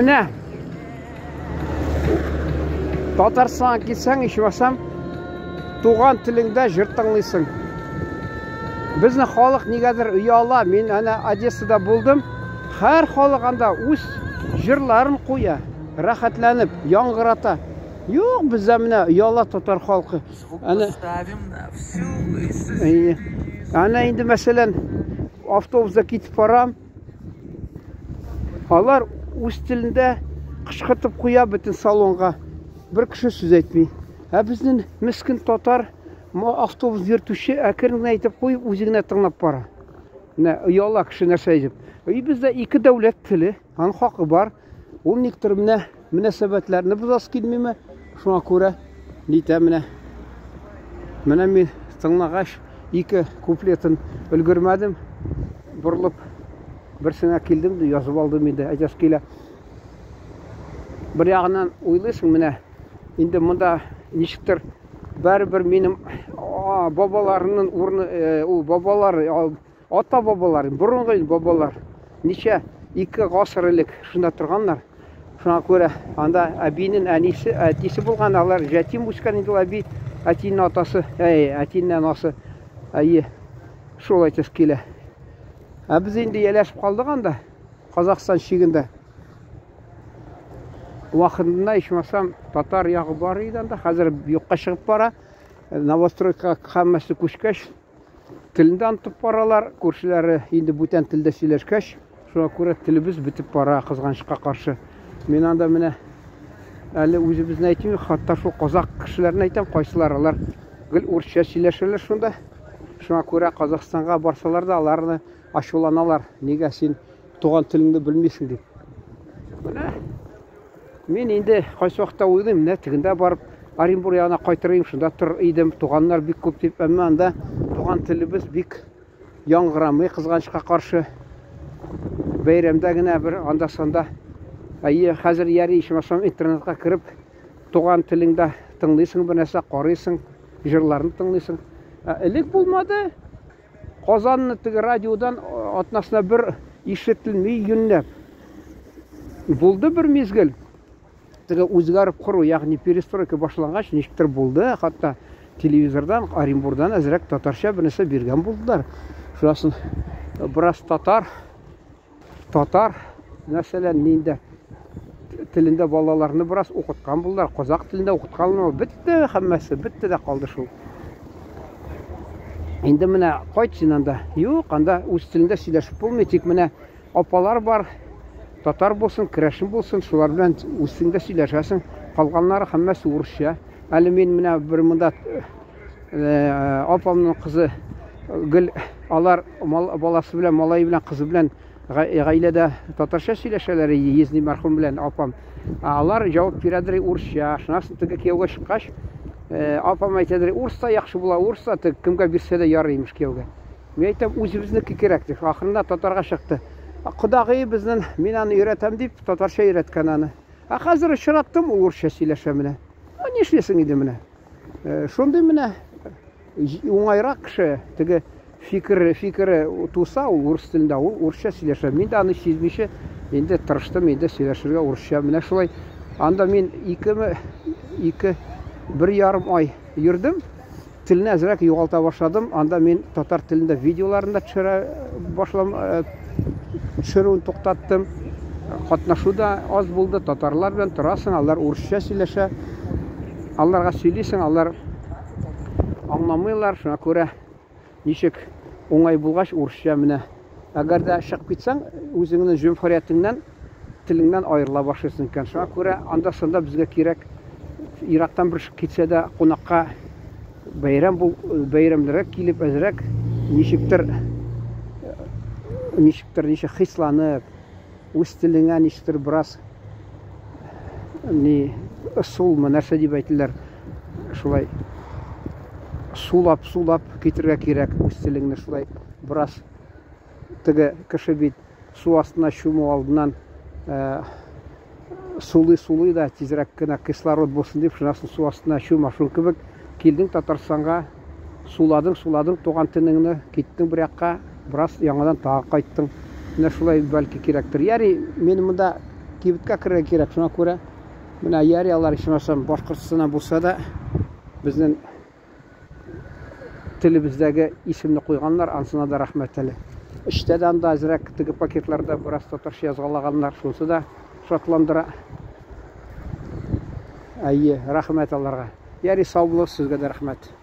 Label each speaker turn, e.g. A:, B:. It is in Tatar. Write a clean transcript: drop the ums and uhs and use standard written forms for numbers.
A: Менә Татарстанга килсәң, ичмасам, туган телеңдә җыр тыңлыйсың. Безнең халык нигәдер ояла. Мин әнә Одессада булдым. Һәр халык анда үз җырларын куя, рәхәтләнеп, яңгырата. Юк, бездә менә ояла татар халкы. Әнә Әнә инде мәсәлән, автобуста китеп барам. Алар үз телендә кычкыртып куя бөтен салонга. Бер кеше сүз әйтми. Ә безнең мескен татар автобус йөртүче әкрен генә әйтеп куеп, үзе генә тыңлап бара. Менә ояла кеше нәрсә әйтеп. И бездә ике дәүләт теле, аның хакы бар. Ул никтер менә мөнәсәбәтләрне бозасы килмиме? Шуңа күрә нитә менә. Менә мин тыңлагач, ике куплетын өлгермәдем. Борылып берсенә килдем дә язып алдым инде. Әйтәсе килә. Бер ягыннан уйлыйсың менә, инде монда ничектер барыбер минем бабаларымның урыны, э, ул бабалар, ата бабалар, борынгы бабалар ничә ике гасыр элек шунда торганнар. Шуңа күрә анда әбинең әнисе, әтисе булган, алар җәтим үскән инде ул әби, әтинең атасы, әй, әтинең анасы. Әйе, шул әйтәсе килә. Ә без инде ияләшеп калдык анда, Казахстан чигендә. Вакытында ичмасам татар ягы бар иде анда, хәзер юкка чыгып бара. Новостройка һәммәсе күчкәч, телен дә онытып баралар, күршеләре инде бүтән телдә сөйләшкәч, шуңа күрә телебез бетеп бара, кызганычка каршы. Мин анда менә әле үзебезне әйтмим, хатта шул казак кешеләрен әйтәм, кайсылар алар гел урысча сөйләшәләр шунда. Шуңа күрә Казахстанга барсалар да аларны ачуланалар, нигә син туган телеңне белмисең дип. Менә Мин инде кайсы вакытта уйлыйм, менә тегендә барып Оренбур ягына кайтыр идем, шунда торыр идем, туганнар бик күп дип, әмма анда туган телебез бик яңгырамый, кызганычка каршы. Бәйрәмдә генә бер анда-санда. Әйе, хәзер яри ичмасам интернетка кереп, туган телеңдә тыңлыйсың бер нәрсә, карыйсың, җырларны тыңлыйсың. Ә элек булмады. Казанны теге радиодан атнасына бер ишетелми юньләп. Булды бер мизгел. Теге үзгәреп кору, ягъни перестройка башлангач, ничектер булды, хәтта телевизордан, Оренбурдан әзрәк татарча бер нәрсә биргән булдылар. Шуннан бераз татар Татар, мәсәлән, нинди телендә балаларны бераз укыткан булдылар, казак телендә укыткан, бетте һәммәсе, бетте дә калды шул. Инде менә кайт син анда. Юк, анда үз телендә сөйләшеп булмый, тик менә апалар бар, татар булсын, керәшен булсын, шулар белән үз телеңдә сөйләшәсең. Калганнары һәммәсе урысча. Әле мин менә бер монда э, апамның кызы гел алар баласы белән, малае белән, кызы белән гаиләдә татарча сөйләшәләр, езни мәрхүм белән апам. Алар җавап бирәдер урысча. Шуннан соң теге кияүгә чыккач, э, апам әйтәдер, урыс та яхшы була, урыс та теге кемгә бирсә дә ярый имеш кияүгә. Мин әйтәм, үзебезнеке кирәк дип. Ахырында татарга чыкты. Кодагые безнең, мин аны өйрәтәм дип, татарча өйрәткән аны. Ә хәзер очраттым, ул урысча сөйләшә менә. Ну, нишлисең инде менә? Э, шундый менә уңайрак кеше, теге фикере, фикере туса, ул урыс телендә, ул урысча сөйләшә. Мин дә аны сизмичә инде тырыштым инде сөйләшергә урысча. Менә шулай анда мин икеме, ике, бер ярым ай йөрдем. Телне әзрәк югалта башладым. Анда мин татар телендә видеоларын да төшерә башлам, э, төшерүен туктаттым. Катнашу да аз булды. Татарлар белән торасың, алар урысча сөйләшә. Аларга сөйлисең, алар аңламыйлар. Шуңа күрә ничек уңай булгач урысча менә. Әгәр дә чыгып китсәң, үзеңнең җөмһүриятеңнән, телеңнән аерыла башлыйсың икән. Шуңа күрә анда-санда безгә кирәк ерактан бер китсә дә кунакка бәйрәм бул, бәйрәмнәргә килеп әзрәк ничектер ничектер ничек хисланып, үз телеңә ничектер бераз ни ысулмы, нәрсә дип әйтеләр, шулай сулап-сулап китергә кирәк үз телеңне шулай бераз теге кеше бит су астына чуму алдыннан э, сулый-сулый да тизрәк кенә кислород булсын дип шуннан соң су астына чума. Шул кебек килдең Татарстанга, суладың, суладың туган телеңне, киттең бер якка, бераз яңадан тагы кайттың. Менә шулай бәлки кирәктер. Яри, мин монда Кибеткә керергә кирәк. Шуңа күрә менә ярый алар ичмасам Башкортстаннан булса да безнең телебездәге исемне куйганнар, ансына да рәхмәт әле. Эчтә дә анда әзрәк теге пакетларда бераз татарча язгалаганнар, шунысы да шатландыра. Әйе, рәхмәт аларга. Ярый, сау булыгыз, сезгә дә рәхмәт.